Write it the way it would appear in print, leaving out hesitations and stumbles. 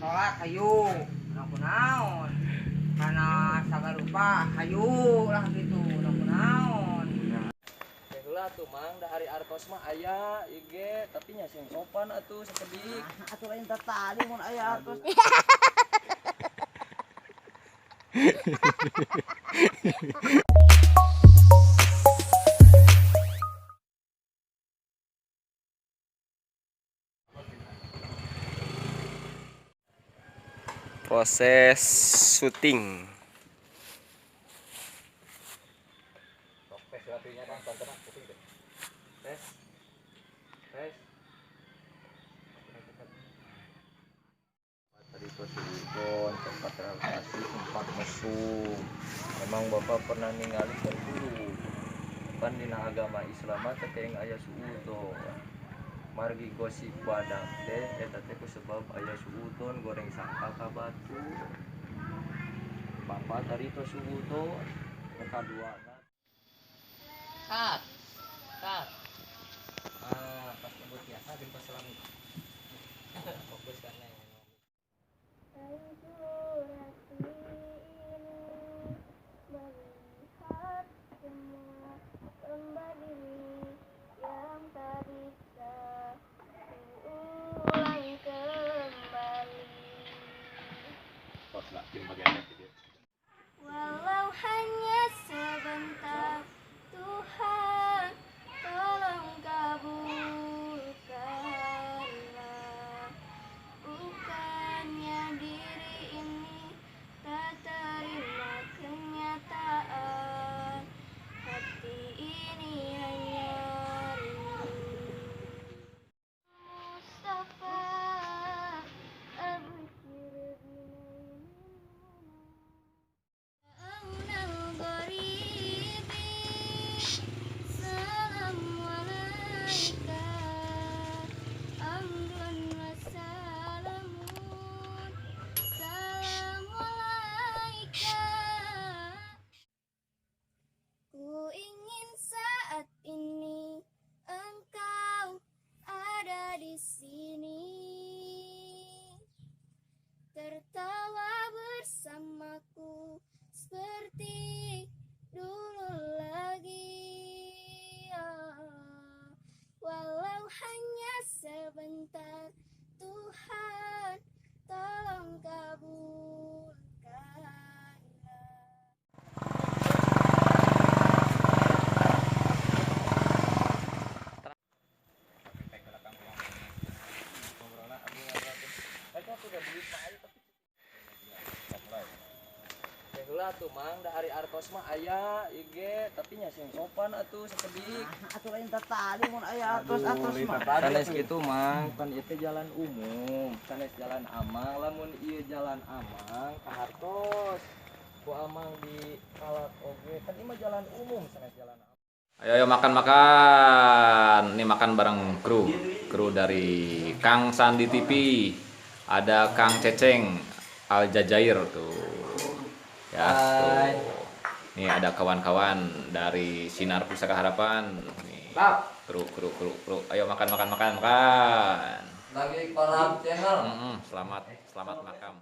Salat hayu, kunaon. Kana sagarupa hayu lah gitu, kunaon. Heula tuh Mang, da ari artos mah aya IG, tapi nya sing sopan atuh sakedik. Atuh lain tadi mun aya artos. Proses syuting. Tes. Tes. Tadi suudon, sempat relasi, sempat mesum. Memang Bapak pernah ningali dari dulu. Pan dina agama Islam mah teh teuing aya suudon. Margi gosip badak teh eta teh kusebab aya suudon goreng sangka ka batur. Bapak tadi tos suudon nu kaduana. Cut. Cut. Ah, pas nyebut biasa jeung pas selami. Fokus kana yang ngomong. Hancur hati ini melihat semua kembali yang tak bisa terulang kembali. Walau hanya sebentar, Tuhan tolong kabulkanlah. Bukannya diri ini tak terima kenyataan, hati ini hanya rindu. Mustafa Al-Bashir Aunal gharibi Salam alaika Amrun wa salamun Salam alaika. Ku ingin saat ini engkau ada di sini, tertawa bersamaku seperti dulu lagi. Oh, walau hanya sebentar, Tuhan tolong kabulkanlah. Heula tuh Mang, da ari artos mah aya IG, tapi nya sing sopan atuh sakedik. Atuh lain tadi mun aya artos-artos mah. Sanes kitu Mang, pan ieu teh jalan umum, sanes jalan amang, lamun ieu jalan amang kahartos. Ku amang di kalak oge, kan ieu mah jalan umum sanes jalan amang. Ayo, ayo makan makan. Ini makan bareng kru, kru dari Kang Sandi TV. Ada Kang Ceceng Aljazair tuh. Ya, Hai. tuh. Nih ada kawan-kawan dari Sinar Pusaka Harapan. Nih. Kru kru kru kru. Ayo makan makan makan makan. Lagi collab channel. Selamat selamat makan.